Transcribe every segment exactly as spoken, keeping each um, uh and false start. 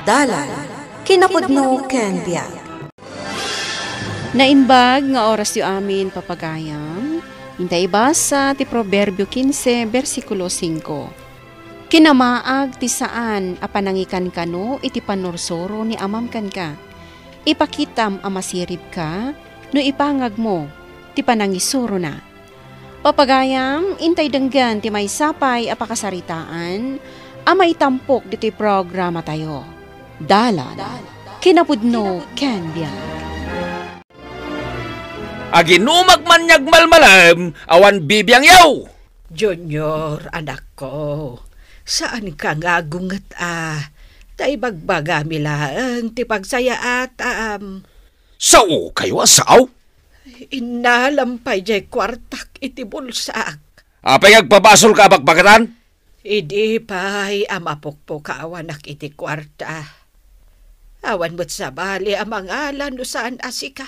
Dalan, kinapudno ken biag. Naimbag nga orasyo amin, papagayam. Inta ibasa ti Proverbio kinse, bersikulo singko. Kinamaag ti saan a panangikankano iti pannursuro ni amam kenka. Ipakitam a masiribka no ipangagmo ti panangisurona. Papagayam, intay denggen ti maysa pay a pakasaritaan a maitampok ditoy programatayo. Dalan, kinapudno ken biag. Aginumak man nga agmalmalem, awan bibiangyo! Junior, anakko, saanka nga agunget a, ta ibagbagami laeng ti pagsayaatam. Sao kayo a sao? Innalam pay jay kuartak iti bulsak. Apay nga agpabasolka a bakbakatan? Idi pay a mapukpukawanak iti kuarta, awan met sabali a mangala no saan a sika.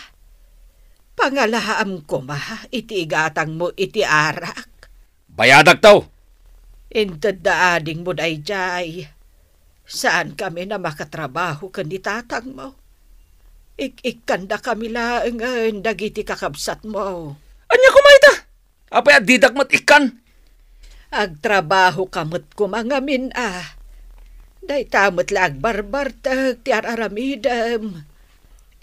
Pangalaam koma iti igatangmo iti arak. Bayadakto. Intedda adingmo daydiay. Saankami a makatrabaho ken ni tatangmo. Ik-ikkandakami laengen dagiti kakabsatmo. Ania koma ita? Apay a didak met ikkan? Agtrabahoka met koma ngamin a. Dayta met la agbarbartek ti ar-aramidem.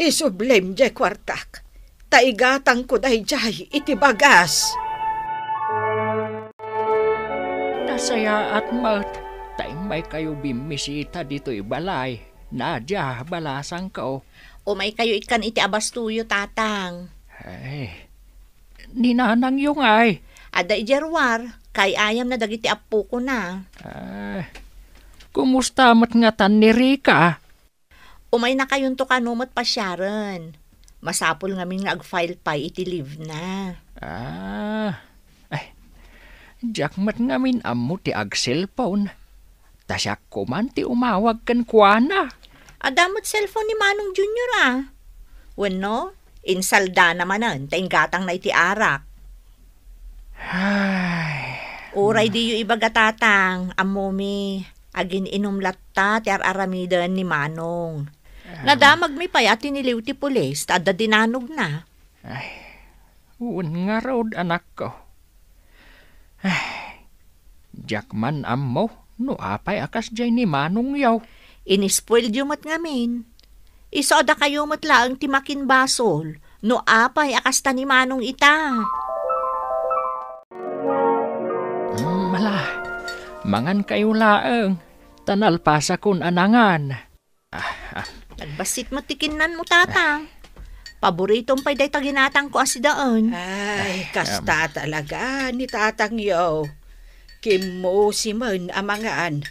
Isublim jay kuartak, ta igatangko daydiay iti bagas. Nasayaat met ta immaykayo bimmisita ditoy balay, Nadia, balasangko. Umaykayo ikkan iti abastoyo, Tatang. Ay, ni nanangyo ngay? Adda idiay ruar, kaay-ayamna dagiti appokona. Ah, kumusta met ngatan ni Rica? Umaynakayonto kano met pasiaren. Masapul ngamin nga ag-file pay iti leave-na. Ah, ay, diak met ngamin ammo ti ag-cellphone. Ta siak koman ti umawag kenkuana. Adda met cellphone ni Manong Junior a. Wenno, insaldana manen ta inggatangna iti arak. Ay. Uray diyo ibaga, Tatang, ammomi, agin-inom latta ti ar-aramiden ni Manong. Ah. Nadamagmi pay a tiniliw ti pulis ta adda dinanogna. Ay, wen ngarud, anakko. Ay, diak man ammo no apay a kasdiay ni Manongyo. Inispoilyo met ngamin. Isu a dakayo met laeng ti makinbasol no apay a kasta ni Manong ita. Mm, ala, mangankayo laeng, ta nalpasakon a nangan. Ah, ah. Nagbassit met ti kinnanmo, Tatang. Paboritom pay dayta ginatangko a sidaen. Ay, kasta talaga ni Tatangyo. Kimmusi men a mangan.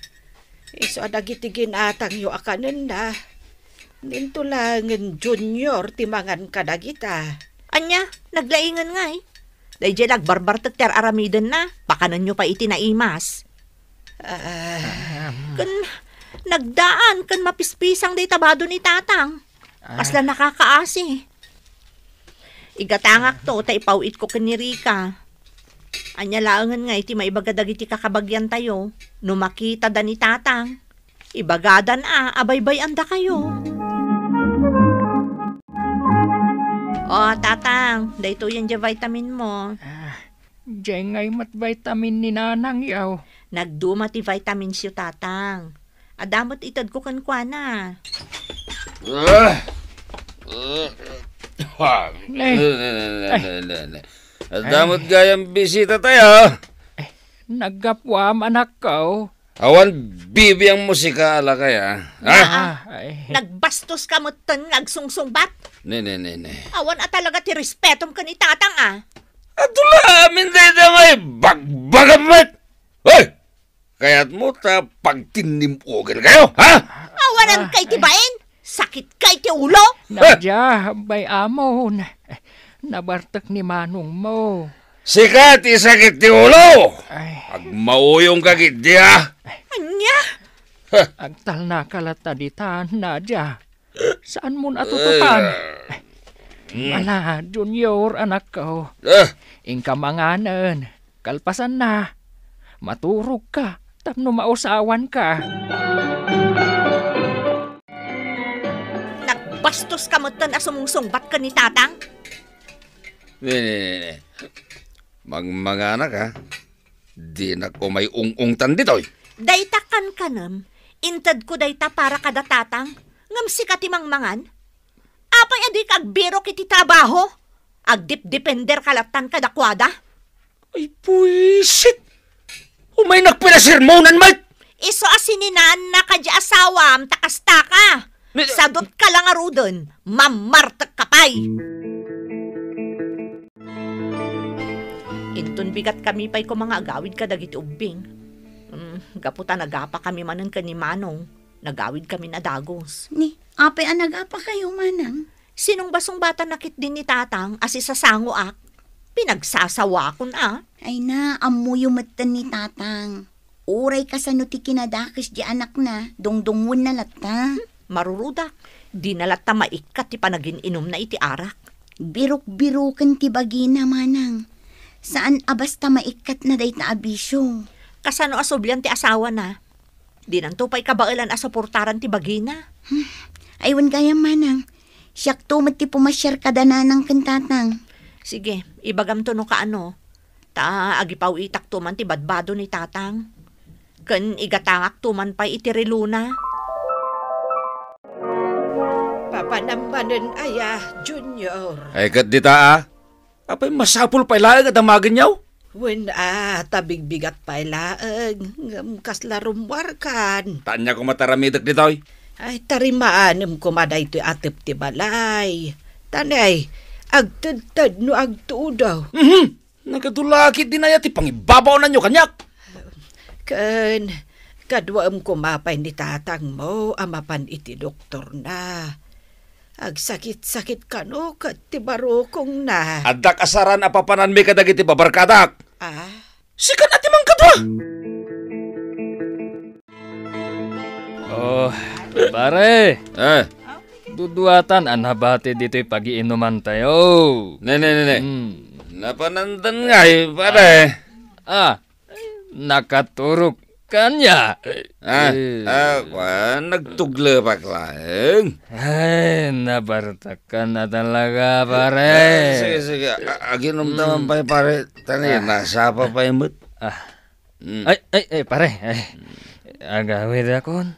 Isu a dagiti ginatangyo a kanenna. Ninto laengen Junior ti mangan kadagita. Ania, naglaingen ngay? Daydiay la agbarbartek ti ar-aramidenna, pakanenyo pay iti naimas. Ah. Ahem. Ken nagdaan ken mapispisang dayta bado ni Tatang. Ah. Kasla nakakaasi. Igatangakto ta ipaw-itko ken ni Rica. Ania laengen nga iti maibaga dagiti kakabagiantayo no makitada ni Tatang? Ibagadan a, a baybay-andakayo. O, Tatang, daytoyen diay vitamin mo. Ah, diay ngay met vitamin ni Nanangyo. Nagduma ti vitamins yo, Tatang. Adda met itedko kenkuana. Ah! Ah! Ne. Ne, ne, ne, ne, Ay. ne, ne, ne. Adda met gayam bisitatayo. Ay, naggapuam, anakko. Awan bibiang musika a lakay, a? Ha? Naa, Ah, ay. nagbastoska metten nga agsungsungbat. Ne, ne, ne, ne. Awan a talaga ti respetom ken ni Tatang, a. Adu la amin dayta nga ibagbagam met. Hoy! Kayatmo ta pagtinnim-ogenkayo, ha? Awan Ah, kay ti ay. bain? Sakit kay ti ulo? Nadia, bay-amon. Nabartek ni manongmo. Sika ti sakit ti ulo! Ay. Agmauyongka ketdi, a? Ania? Agtalnaka latta ditan, Nadia. Saanmon a tutupan? Ay. Mm. Ala, Junior, anakko. Ah. Inka manganen. Kalpasanna, maturogka tapno mausawanka. Bastos ka metten a sumungsungbat ken ni Tatang? Ne, ne, ne, ne. Mangmanganak, ha? Dinak umay ung-ungtan ditoy. Dayta kankanem, intedko dayta para kada Tatang, ngem sika ti mangmangan? Apay a dika agbirok iti trabaho? Agdipdipender ka lattan kadakuada? Ay, buisit! Umaynak pinasermonan met! Isu a sininaanna kadi asawam, ta kasta ka. Ni- Sadut ka la ngaruden, mammartek ka pay. Inton bigat kami pay koma nga agawid kadagiti ubbing. Mm, gapu ta nagapa kami manen ken ni Manong, nagawid kami a dagus. Ni, apay a nagapa kayo, Manang? Sinungbasungbatan na ketdin ni Tatang a sisasangoak. Pinagsasawaakon a. Ay na, ammoyo metten ni Tatang. Uray kasano ti kinadakes di anakna, dungdungngoenna latta. Marurudak, dina latta maikkat ti panagin-inumna iti arak. Birok-biroken ti bagina, Manang. Saan a basta maikkatna dayta a bisio. Kasano a sublian ti asawana? Dinanto pay kabaelan a suportaran ti bagina. Hmm. Ay, wen gayam, Manang. Siakto met ti pumasiar kada Nanang ken Tatang. Sige, ibagamto no kaano. Ta agipaw-itakto man ti badbado ni Tatang. Ken igatangakto man pay iti relona. Papanam manen aya, Junior? Ay, ket dita, a? Apay, masapul pay laeng a damagenyo? Wen a, ta bigbigat pay laeng, ngem kasla rummuarkan. Ta ania koma ti aramidek ditoy? Ay, tarimaanem koma daytoy atep ti balay. Ta ne, agtedted no agtudo. Mhm. Nagadu la ketdin aya ti pangibabaonanyo kaniak. Ken, kaduaem koma pay ni tatangmo a mapan iti doktorna. Agsakit-sakit kano ket ti barukongna. Adda kasaran a papananmi kadagiti babarkadak. Ah? Sika a ti mangkadua. Oh, pare. Eh. Duduatan a nabati ditoy pagiinumantayo. Ne, ne, ne, ne. Hmm. Napanandan nga, eh, pare. Ah. Nakaturog kaniak. Ah, eh. Ah, kwan, nagtuglepak laeng. Ay, nabartakan na talaga, pare. Ah, sige, sige. A-, aginumtaman pay, pare. Tani, nasapa pay met. Ah. Mm. Ay, ay, ay, pare. Ay, agawidakon.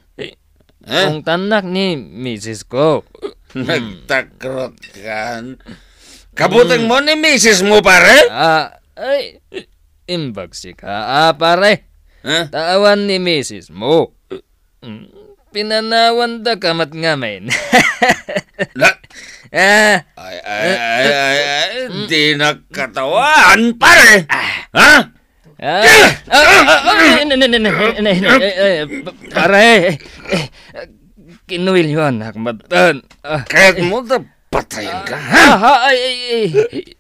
Eh? Ungtannak ni misis ko. Nagtakrot kan. Kabutengmo ni misis mo, pare? Ah, ay, imbagsika, ah, pare. Ha? Ta awan ni misis mo. Mm, pinanawandaka met ngamin. La- Ah. Ay, ay, ay, ay, ay, di nakatawaan, pare. Ah. Ha? Ah, ah, ah, ah, ne, ne, ne, ne, ne, ne, eh, eh, pa-, pare, eh, eh, kinuwil yo anak, matan. Ah, kayat mo ta patayan ka, ha? Ah, ah, ay, ay, ay.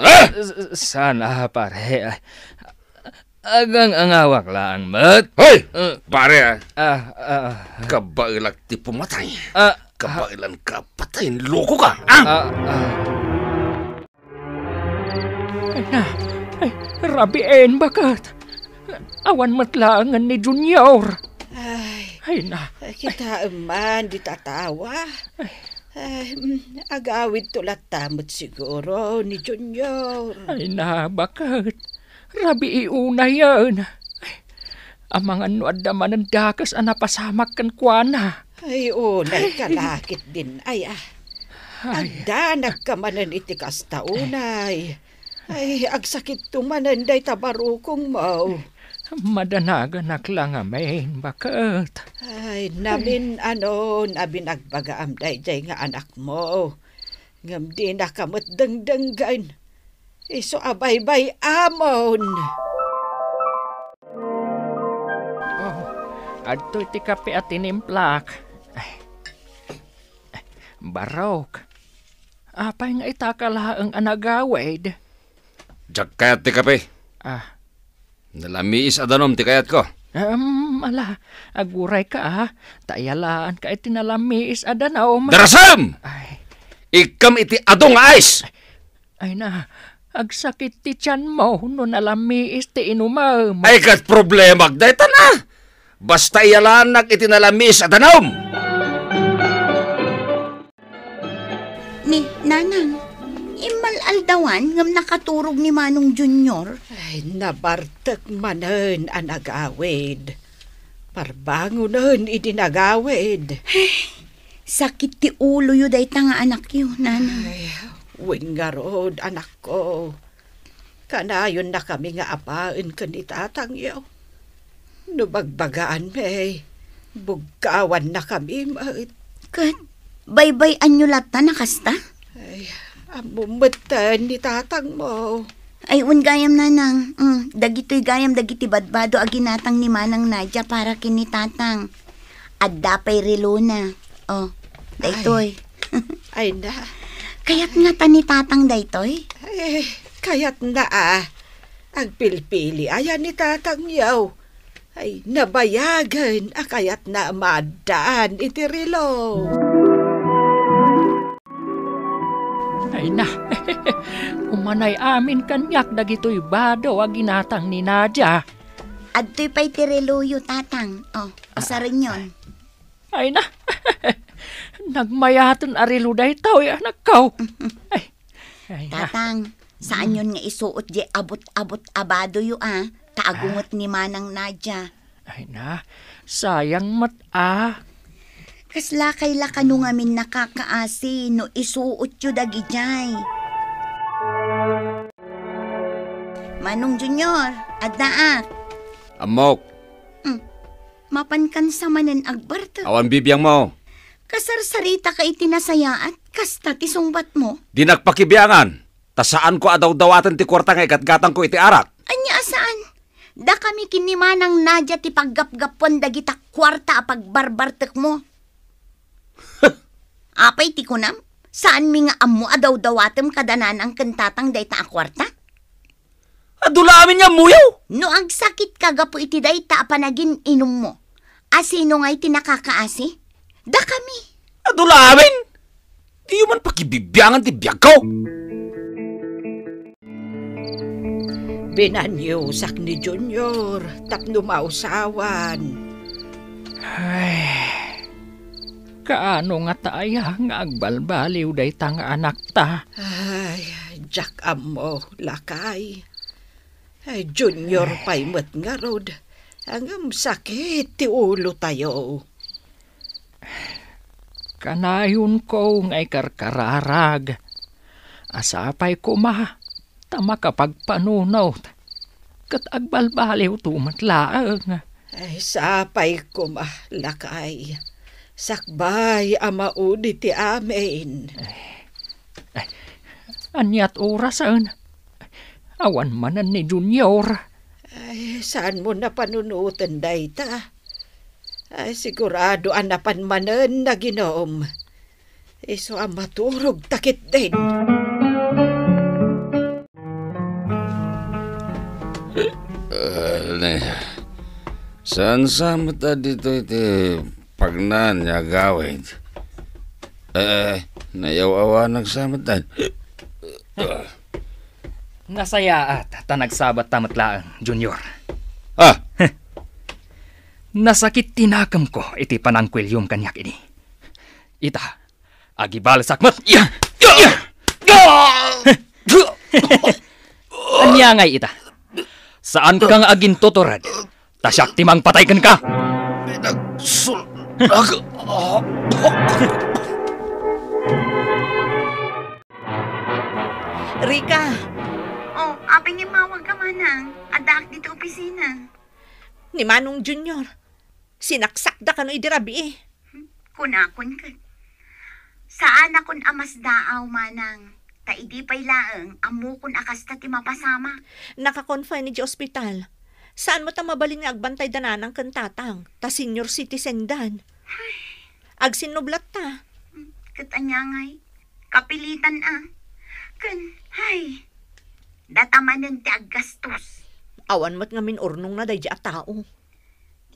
Ah! S-, s-, saan, ah, pare? Ah, agang-angawak laang met. Hoy! Ah. Pare, ah. Ah, ah, ah. Kabaelak ti pumatay. Ah, kabaelan ka, patay, loko ka, ah? Ah, ah. Ay na, ay, rabiin, baket. Awan met laengen ni Junior. Ay, ay na. Kitaem man, di tatawa. Ay. Ay, mm, agawidto latta met siguro ni Junior. Ay na, baket. Rabii unayen. Ay, amangan no adda manen dakes a napasamak kenkuana. Ay, unay ka la ketdin, ay, ah. Ay. Agdanag ka manen iti kasta unay. Ay, agsakitto manen dayta barukongmo. Madanaganak la ngamin, baket. Ay, namin-anon a binagbagaam daydiay nga anakmo. Ngem dinaka met dengdenggen. Isu a baybay-amon. Oh, adtoy ti kape a tinimplak. Ay. Barok, apay nga itaka laeng a nagawid? Diak kayat ti kape. Ah. Nalamiis a danum ti kayatko. Em, ala, aguray ka, ah. Ta iyalaanka iti nalamiis a danum. Darasem! Ay. Ikkam iti adu nga ice! Ay na, agsakit ti tianmo no nalamiis ti inumem. Ay, ket problemak dayta na! Basta iyalaannak iti nalamiis a danum! Nanang, immal-aldawan ngem nakaturog ni Manong Junior. Ay, nabartek manen a nagawid. Parbangonen idi nagawid. Sakit ti uloyo dayta nga anakyo, Nanang. Ay, wen ngarud, anakko. Kanayonnakami nga apaen ken ni tatangyo. No bagbagaanmi, bugkawannakami met. Ket baybay-anyo latta a kasta? Ay, ammom metten ni tatangmo. Ay, wen gayam, Nanang. Mm, dagitoy gayam dagiti badbado a ginatang ni Manang Nadia para ken ni Tatang. Adda pay relona. Oh, daytoy. Ay, na. Kayat ngata ni Tatang daytoy? Ay, kayatna a. Agpilpili aya ni Tatangyo. Ay, nabayagen a kayatna a maaddaan iti relo. Ay na, umanay amin kaniak dagitoy bado a ginatang ni Nadia. Adtoy pay ti reloyo, Tatang. Oh, usarenyon. Ay na, nagmayaten a relo daytoy, anakko. Ay, ay na. Tatang, saanyon nga isuot diay abot-abot a badoyo a, ta agunget ni Manang Nadia. Ay na, sayang met a. Kasla kay la kano ngamin nakakaasi no isuotyo dagidiay. Manong Junior, addaak. Ammok. Mm. Mapankansa manen agbartek. Awan bibiangmo. Kasarsaritaka iti nasayaat, kasta ti sungbatmo. Di nagpakibiangan, ta saanko a dawdawaten ti kuarta nga igatgatangko iti arak. Ania a saan? Dakami ken ni Manang Nadia ti paggapgapuan dagita kuarta a pagbarbartekmo. Apay ti kunam? Saanmi nga ammo a dawdawatem kada nanang ken tatang dayta a kuarta? Adu la amin nga ammoyo. No agsakitka gapu iti dayta a panagin-inummo, a sino ngay ti nakakaasi? Dakami. Adu la amin. Diyo man pakibibiangan ti biagko. Binaniosak ni Junior tapno mausawan. Ay, kaano ngata aya nga agbalbaliw dayta nga anakta? Ay, diak ammo, lakay. Ay, Junior pay met ngarud. Ngem sakit ti ulotayo. Kanayonko nga ikarkararag a sapay koma ta makapagpanunot ket agbalbaliwto met laeng. Ay, sapay koma, lakay. Sakbay a maudi ti amin. Ay, ay, aniat orasen? Awan manen ni Junior. Ay, saanmo a panunoten dayta? Ay, sigurado a napan manen naginom. Isu a maturog ta ketdin. Ah, ne. Saan sa met a ditoy ti pagnaen nga agawid? Eh, nayaw-awanak sa met. Nasayaat ta nagsabatta met laeng, Junior. Ah! Nasakit ti nakemko iti panangkuiliom kaniak idi. Ita, agibalesak met. Ania ngay ita? Saanka nga agintutured, ta siak ti mangpatay kenka. Pinagsulak. Rika. Oh, apay nga immawagka, manang? Addaak ditoy opisina. Ni Manong Junior, sinaksakda kano idi rabii. Kunakon ket, saanakon a masdaaw, manang. Ta idi pay laeng, ammokon a kasta ti mapasamak. Naka-confine idiay ospital. Saan met a mabalin nga agbantay da nanang ken tatang, ta senior citizen dan. Agsinnublatta. Ket ania ngay? Kapilitan a. Ken, hay, data manen ti aggastos. Awan met ngamin urnongna daydi a tao.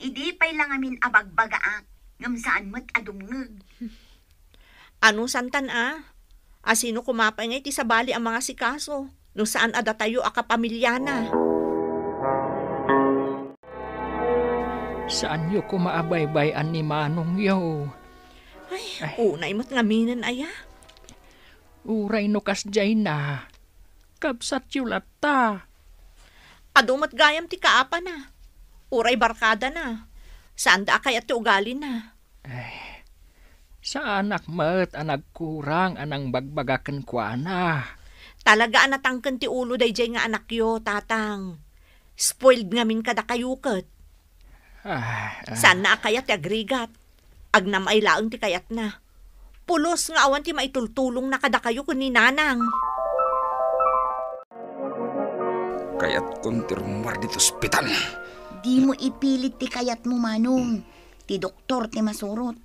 Idi pay la ngamin a bagbagaak, ngem saan met a dumngeg. Ano santan a? A sino koma pay ngay ti sabali a mangasikaso no saan a datayo a kapamiliana? Saanyo koma a baybay-an ni manongyo. Ay, ay. Unay met ngaminen aya. Uray no kasdiayna, kabsatyo latta. Adu met gayam ti kaapana. Uray barkadana. Saanda a kayat ti ugalina. Ay, saanak met a nagkurang a nangbagbaga kenkuana. Talaga a natangken ti ulo daydiay nga anakyo, Tatang. Spoiled ngamin kadakayo ket. Ah, ah. Saanna a kayat ti agrigat. Agnam-ay laeng ti kayatna. Pulos nga awan ti maitultulongna kadakayo ken ni Nanang. Kayatkon ti rummuar ditoy ospital. Dimo ipilit ti kayatmo, Manong. Ti doktor ti masurot.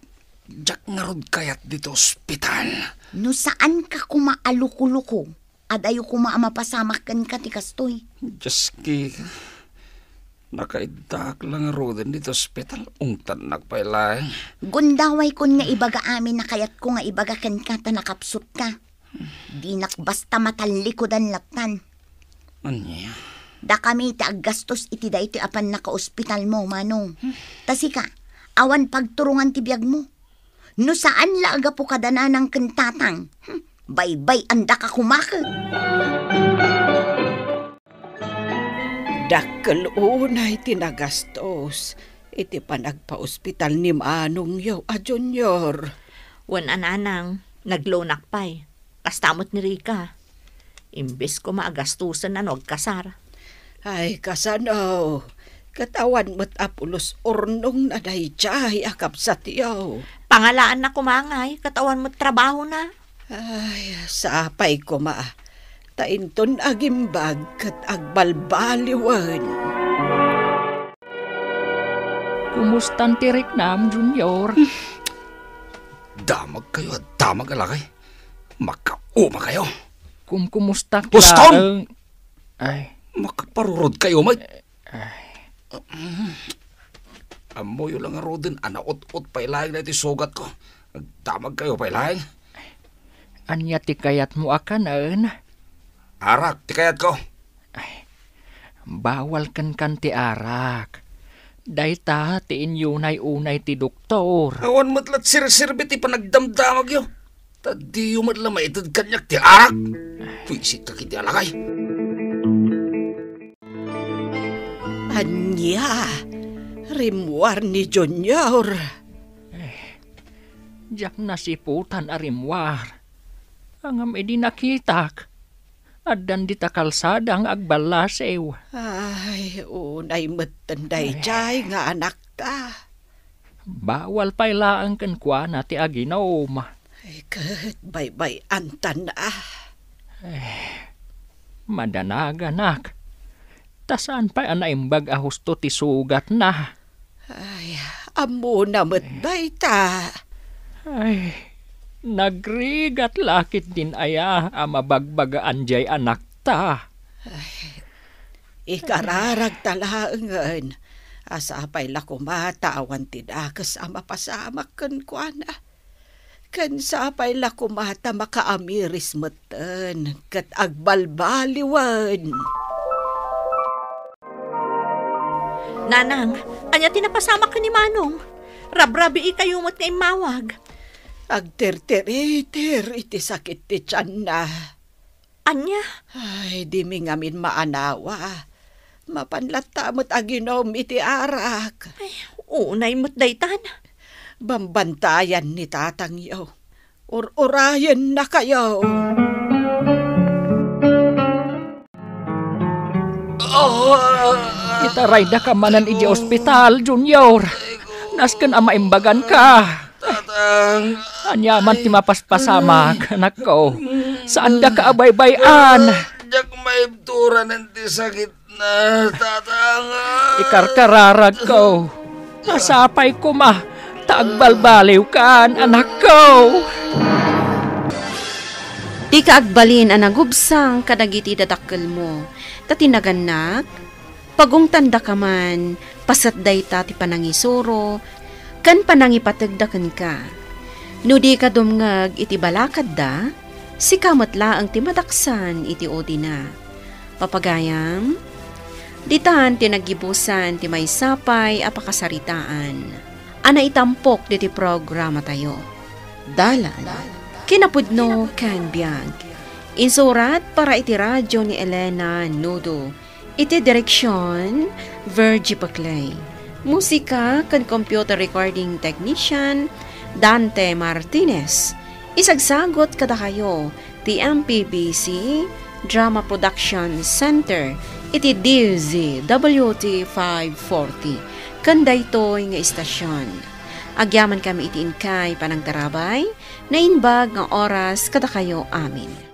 Diak ngarud kayat ditoy ospital. No saanka koma a lukoluko, adayo koma a mapasamak kenka ti kastoy. Dioski, nakaiddaak la ngaruden ditoy ospital, ungtannak pay laeng. Gundawaykon nga ibaga amin a kayatko nga ibaga kenka ta nakapsutka. Dinak basta matallikudan lattan. Ania? Dakami ti aggastos iti daytoy a pannakaospitalmo, Manong. Ta sika, awan pagturongan ti biagmo. No saan la a gapu kada Nanang ken Tatang, hmm, baybay-andaka koma ket. Dakkel unay ti nagastos iti panagpaospital ni manongyo a Junior. Wen a, Nanang, naglonak pay. Kasta met ni Rica. Imbes koma a gastusen no agkasar. Ay, kasano? Ket awan met a pulos urnongna daydiay a kabsatyo. Pangalaanna koma ngay, ket awan met trabahona. Ay, sapay koma. Ta inton agimbag ket agbalbaliwen. Kumustan ti riknam, Junior? Damagkayo a damag a lakay. Makaumakayo. Kumkumustak Boston! Laeng. Ay. Makaparurod kayo, may. Ay. Ammoyo lang ngaruden a naut-ot pay laeng daytoy sugatko. Agdamag kayo pay laeng. Ania ti kayatmo a kanen? Arak ti kayatko. Ay, bawal kenkan ti arak. Dayta ti inyunay unay ti doktor. Awan met la sirsirbi ti panagdamdamagyo. Ta diyo met la maited kaniak ti arak. Puisit ka kiti alakay. Ania? Rimmuar ni Junior. Eh, diak nasiputan a rimmuar. Ngem idi nakitak, addan dita kalsada nga agballasiw. Ay, unay metten daydiay nga anakta. Bawal pay laeng kenkuana ti aginum. Ay, ket baybay-antan a. Eh, madanaganak. Ta saan pay a naimbag a husto ti sugatna. Ay, ammona met dayta. Ay, nagrigat la ketdin aya a mabagbagaan diay anakta. Ay, ikararagta laengen a sapay la koma ta awan ti dakes a mapasamak kenkuana. Ken sapay la koma ta makaamiris metten ket agbalbaliwen. Nanang, ania ti napasamak ken ni Manong? Rabrabii kayo met nga immawag. Agtirtiritir iti sakit ti tianna. Ania? Ay, dimi ngamin maanawa. Mapan latta met aginum iti arak. Ay, unay met daytan. Bambantayan ni tatangyo. Ur-urayennakayo. Itaraydaka manen idiay ospital, Junior. Nasken a maimbaganka. Tatang. Ania man ti mapaspasamak, anakko? Saandaka a baybay-an? Diak maibturan ti sakitna, Tatang. Ikarkararagko. Sapay koma ta agbalbaliwkan, anakko. Dika agbalin a nagubsang kadagiti dadakkelmo, ta ti nagannak, pagungtandaka man, paset dayta ti panangisuro ken panangipategda kenka. No dika dumngeg iti balakadda, sika met laeng ti madaksan iti udina. Papagayam, ditan ti naggibusan ti maysa pay a pakasaritaan a naitampok diti programatayo. Dalan Kinapudno ken biag. Insurat para iti radyo ni Elena Nudo. Iti direksyon, Virgie Paclay. Musika ken computer recording technician, Dante Martinez. Isagsagot kadakayo ti M P B C Drama Production Center iti D Z W T five forty. Ken daytoy nga istasyon. Agyaman kami iti inkay panangtarabay, naimbag nga oras kadakayo amin.